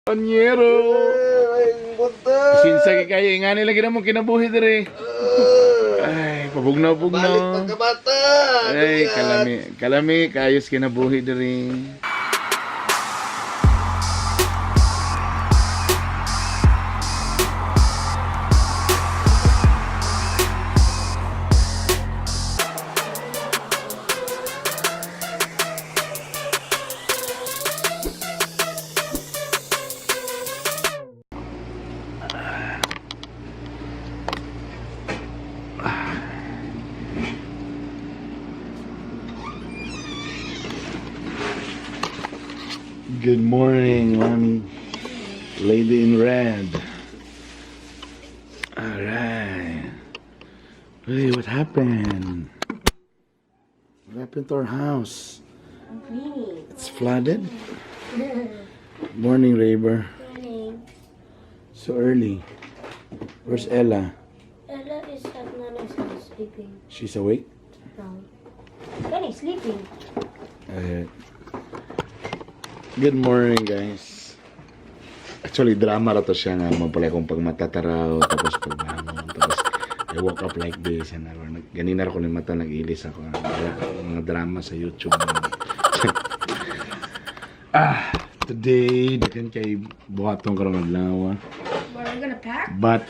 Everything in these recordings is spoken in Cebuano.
Anyero. Ay, buntag. Sinsa kay kayo ingani lagi na mo kinabuhi dire. Ay, Balik pabugnaw-bugnaw. pagkabata. Ay, kalami, kalami kayos kinabuhi dire. Good morning, mommy. Lady in red. All right. Hey, what happened? What happened to our house? I'm cleaning. It's flooded. Morning, Raver. Morning. So early. Where's Ella? Ella is at Nana's house sleeping. She's awake. No. Kenny's sleeping. Alright. Good morning, guys. Actually, drama ra to siya nga mapalay kong pagmatataraw, tapos pagbangon, tapos I woke up like this and I, ganina ra ko ni mata, nag-ilis ako. Wala, mga drama sa YouTube. Ah, today, daghan kay buhaton karong adlaw. What are we gonna pack? But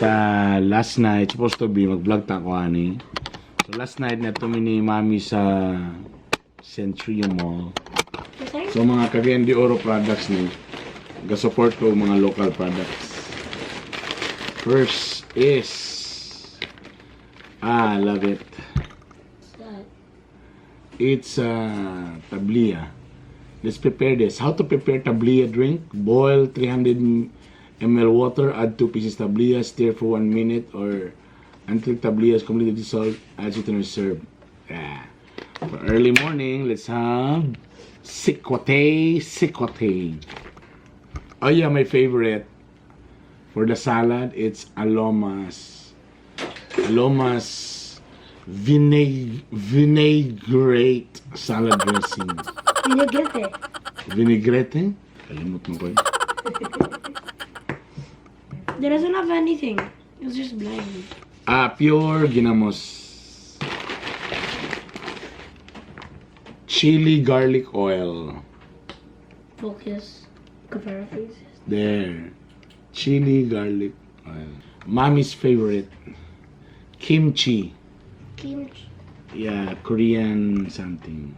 last night, supposed to be, mag-vlog ta ko ani. So last night, na ni Mami sa Century Mall. Okay. So mga Cagayan de Oro products ni, ga-support ko mga local products. First is, ah, I love it. What's that? It's tablea. Let's prepare this. How to prepare tablea drink? Boil 300 ml water, add 2 pieces tablea, stir for 1 minute or until tablea is completely dissolved, add sweetener, serve. Yeah. For early morning, let's have sikwate, sikwate. Oh yeah, my favorite. For the salad, it's alomas. Alomas vinaigrette salad dressing. Vinaigrette. Vinaigrette? Kalimot mo ko eh. There doesn't have anything. It's just bland. Ah, pure ginamos. Chili garlic oil. Focus. Cover our faces. There. Chili garlic oil. Mommy's favorite. Kimchi. Kimchi. Yeah, Korean something.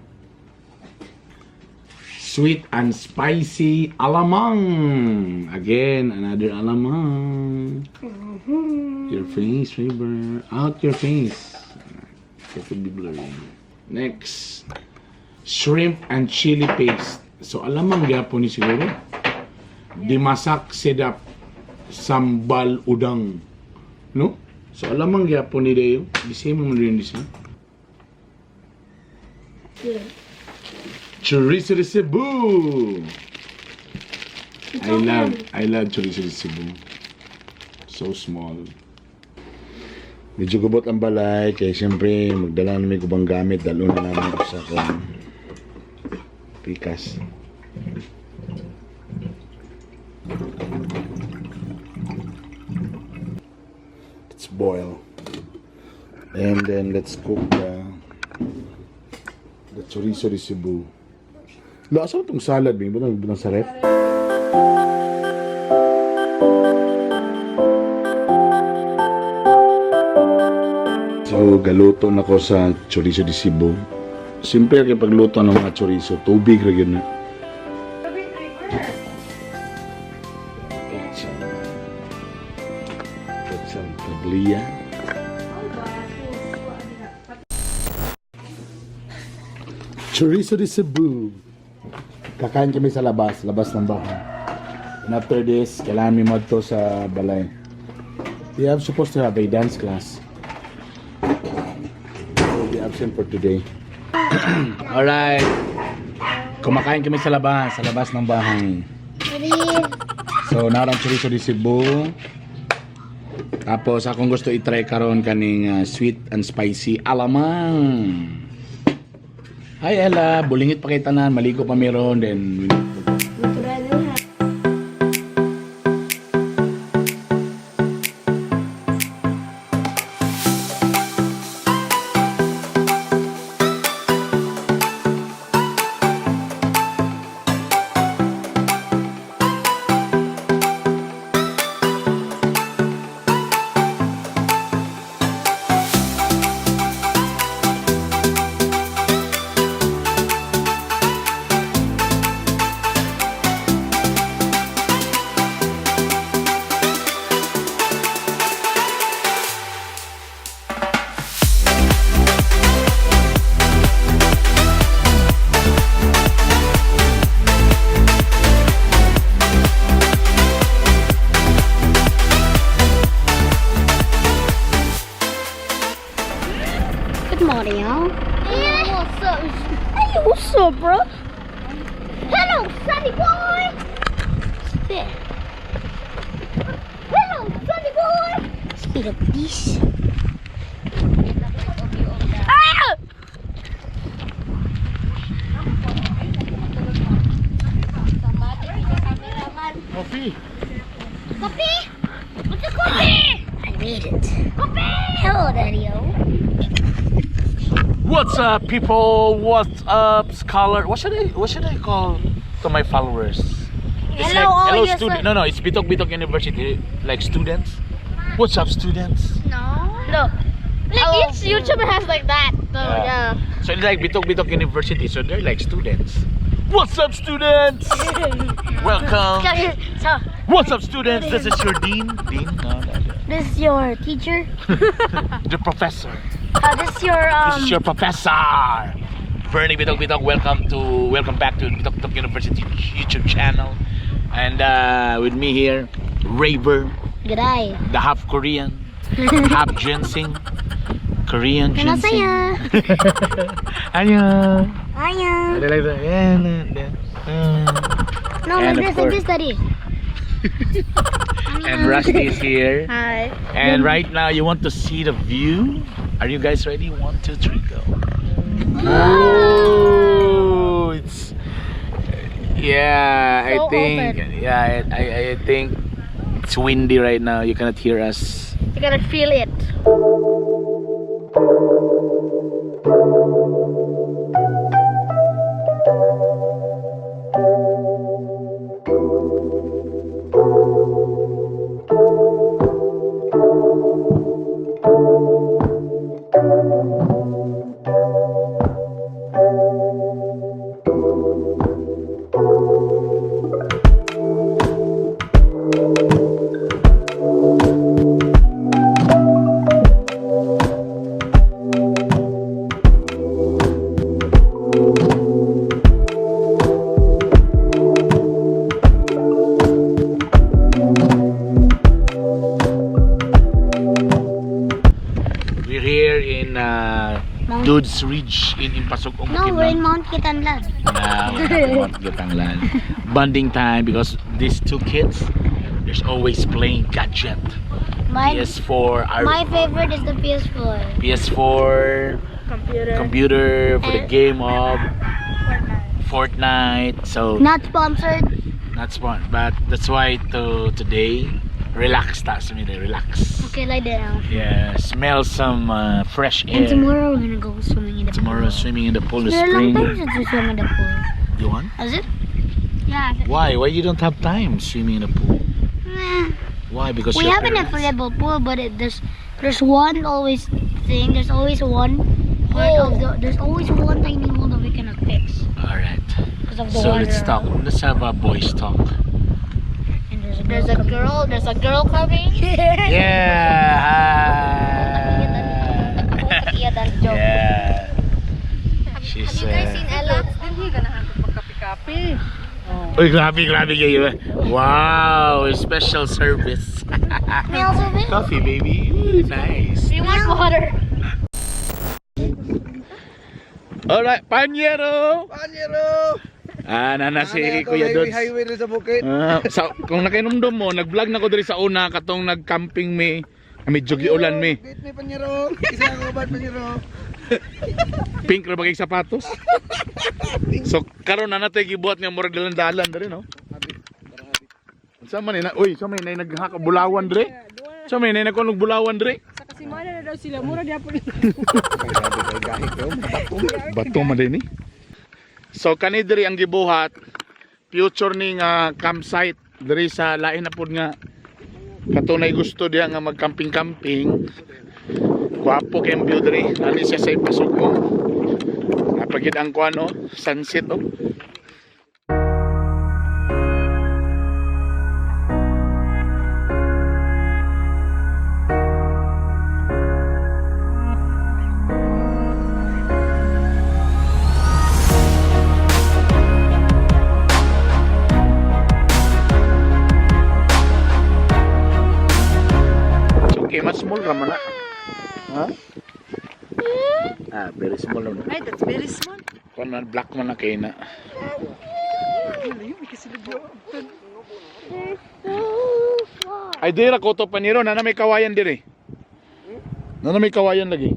Sweet and spicy alamang. Again, another alamang. Your face, River. Out your face. It will be blurry. Next, shrimp and chili paste. So, alamang gyapon ni siguro. Dimasak sedap sambal udang. No? So, alamang gyapon ni dayo. The same mo rin siya. Yeah. Chorizo de Cebu. It's I all love bland. I love chorizo de Cebu. So small. Medyo gubot ang balay kaya siyempre magdala na may kubang gamit dalo na namin sa akong pikas. Let's boil. And then let's cook the chorizo de Cebu. Lo, asa itong salad, Bing? Butang, butang sa ref? So, galuto na ko sa chorizo de Cebu. Simple kay pagluto ng mga chorizo, tubig ra gyud na. Put some tablilla. Chorizo de Cebu. Kakain kami sa labas, labas ng bahay. And after this, kailangan mi to sa balay. We have supposed to have a dance class. We'll be absent for today. Alright. Kumakain kami sa labas ng bahay. So, narang chorizo de Cebu. Tapos, akong gusto i-try karon kaning sweet and spicy alamang. Hi Ella, bulingit pa kay tanan, maligo pa meron, then Natural. Hey, what's up? Hey, what's up, bro? Hello, Sunny boy. Spit. Hello, Sunny boy. Speed up this. Ah! Coffee. Coffee? What's a coffee? I made it. Coffee! Hello, Daddy-O. What's up, people? What's up, scholar? What should I call to my followers? It's Hello, like, all hello your student. No, it's Bitok Bitok University. Like students. What's up, students? No. No. Like each YouTuber has like that. So Yeah. yeah. So it's like Bitok Bitok University. So they're like students. What's up, students? Welcome. So, What's up, students? This is your dean. Dean? No. this is your teacher. The professor. This is your This is your professor. Bernie Bitok Bitok. Welcome back to Bitok Bitok University YouTube channel. And with me here, Raver, G'day. the half Korean, half ginseng, Korean ginseng. 안녕하세요. 안녕. 안녕. I like that. Yeah. No, And like of this, like course- this, Daddy. And Rusty is here. Hi. And right now, you want to see the view? Are you guys ready? One, two, three, go. Oh, it's yeah. I So think open. yeah. I think it's windy right now. You cannot hear us. You gotta feel it. We're here in Mount- Dude's Ridge in Impasug-ong. No, we're in Mount Kitanglad. Yeah, we're not in Mount Kitanglad. Bonding time because these two kids, there's always playing gadget. My, PS4, my favorite is the PS4. PS4, Computer. computer for the And- game of Fortnite. So Not sponsored. not smart, but that's why to today relax ta sa mi, relax. Okay, lie down. Yeah, smell some fresh air. And tomorrow we're gonna go swimming in the Tomorrow pool. swimming in the pool, the It's been a spring. long time since we swam in the pool. You want? Is it? Yeah. Why? Why you don't have time swimming in the pool? Nah. Why? Because We your have an parents- inflatable pool, but there's one always thing. There's always one part of the there's always one tiny hole that we cannot fix All right. because of the So water. let's talk. Let's have a boys talk. And there's a girl. There's a coming. girl. There's a girl coming. Yeah. Hi. Yeah, that's joke. Yeah. She's Have you guys seen Ella? Uy, grabe, grabe kayo. Wow, special service. May also be? Coffee, baby. Ooh, nice. We want water. Alright, panyero! Panyero! Ah, nana si Ano Kuya highway, Dods. highway rin sa bukid. Ah, sa, kung nakainumdum mo, nag-vlog na ko diri sa una katong nag-camping mi. Medyo giulan mi. Gate mi, panyero. Isa ka ba, panyero? Pink ra bagay sapatos. So karon na natay gibuhat nga murag dalan-dalan diri no. Unsa man ni na, uy, sa man ni naghaka bulawan diri? Sa man ni nagkunog bulawan diri? Sa kasimana na daw sila, mura di po. Grabe kay gahi ko. Bato man din ni. So kani diri ang gibuhat future ni nga campsite diri sa lain na pud nga katunay gusto diha nga mag-camping-camping. Gwapo kay ang view diri. Ani siya sa Ipasugong. Napagid ang kuan oh, sunset oh. It's okay, mas small ra man na. Ha? Ah, very small no. Ay, that's very small. Kuan man black man na kay na. Layo, may kasilog mo. So far. Ay dira ko to paniro na may kawayan dire. Na may kawayan lagi.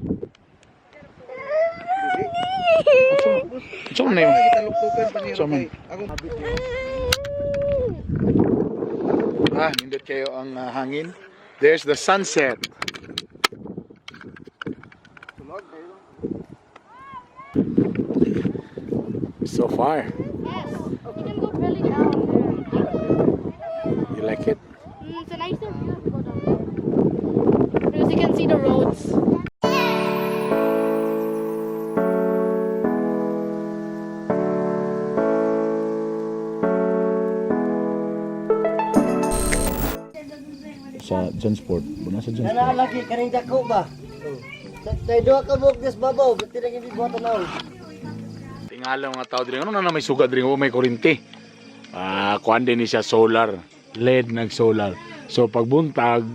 Unsa man na yun? Taluktukan panyero Sa man. kay akong habit niya. Ah, nindot kayo ang hangin. There's the sunset. So far, Yes. You can go really down there. you like it? It's a nicer view to go down there. Because you can see the roads. Sa Johnsport. Muna sa Johnsport. Lagi kaning dako ba? Tay duha ka buok des babaw, buti lang hindi buhatan na. Tingala mga tao diri. Ano na na may suga diri? Oh, may kurinti. Ah, kuan din ni siya solar. LED nag solar. So pagbuntag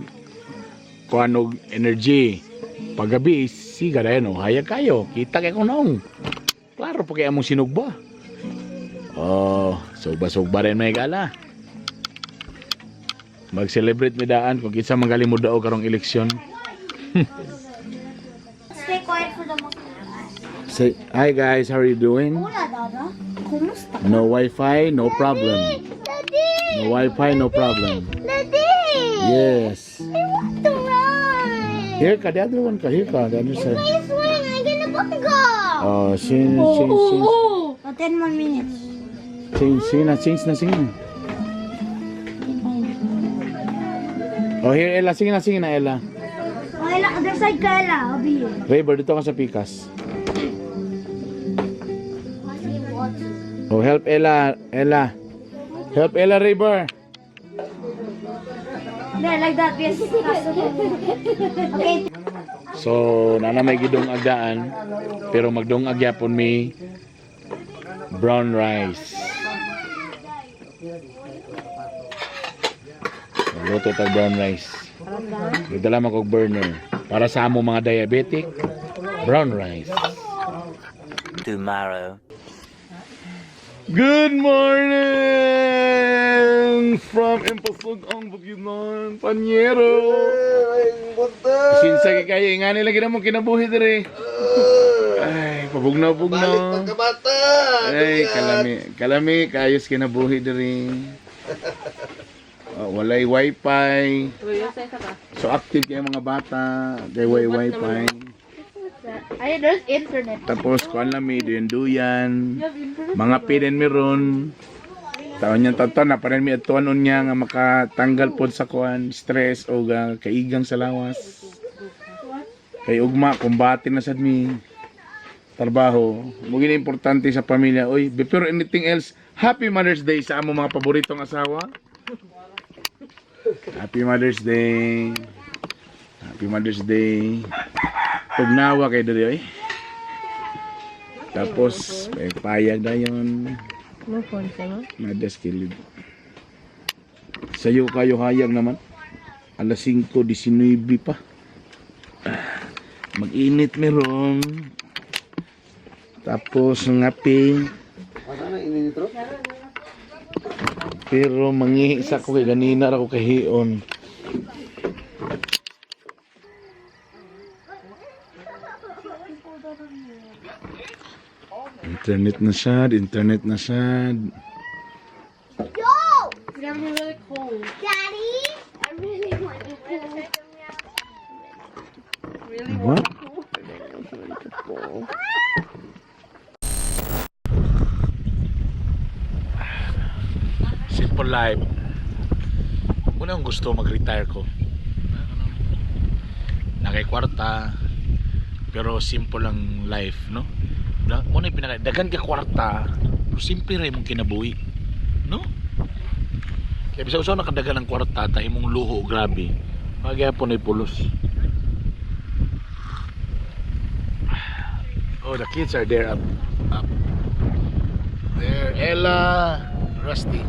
kuan og energy. Paggabi siga dayon oh, hayag kayo. Kita kay kunoong. Klaro po kay among sinugba. Oh, sugba-sugba rin may gala. Mag-celebrate mi daan kung kinsa man galing mo dao karong eleksyon. Stay quiet for the monkey. Say, hi guys, how are you doing? Hola, Dada. Kumusta? No wifi, no problem. Daddy! No wifi, no problem. Daddy! Yes. I want to run! Here ka, the other one ka. Here ka, the other side. Please swing! I'm gonna bunga! Oh, change, change, change. Oh, 10 more minutes. Change, sige na, change na, sige na. Oh, here, Ella. Sige na, sige na, Ella. Oh, Ella, other side ka, Ella. I'll be here. Raver, dito ka sa pikas. Oh, help Ella. Ella. Help Ella, Raver. There, like that. Yes. Okay. So, nana may gidong agdaan, pero magdong agyapon may brown rice. Luto tag brown rice. Gidala man kog burner para sa amo mga diabetic, brown rice. Tomorrow. Good morning from Impasugong Bukidnon, Panyero. Ay, bunta. Sinsa kay kayo ingani lagi na mo kinabuhi dire. Ay, pabugnaw-bugnaw. Balik pagkabata. Ay, kalami, kalami kaayos kinabuhi diri. Oh, walay wifi. So active kay mga bata, kay way wifi. Ay, there's internet. Tapos kuan lang mi duyan-duyan. Mga pinin mi ron. Taon niya taton na pa rin mi atuan unya nga makatanggal pod sa kuan stress o ga kaigang sa lawas. Kay ugma kumbate na sad mi trabaho. Mo gini importante sa pamilya. Oy, before anything else, Happy Mother's Day sa among mga paboritong asawa. Happy Mother's Day. Happy Mother's Day. Tugnawa kay diri oy. Tapos, may payag na yun. No phone sa mo? Nadas kilid. Sayo kayo hayag naman. Alas 5:19 pa. Ah, mag-init meron. Tapos, ngapi. Asa na ininitro? Pero mangihi sa ko kay ganina ra ko kahion. Internet na siya, internet na siya. Yo! It's gonna be really cold. Daddy! I really want to go. What? Simple life. Muna ang gusto mag-retire ko. Nakay kwarta pero simple ang life, no? Muna yung pinaka dagan ka kwarta pero simple ra imong kinabuhi, no? Kaya bisa usaw nakadagan ng kwarta ta imong luho grabe. Magyapon ay pulos. Oh, the kids are there up. There, Ella, Rusty.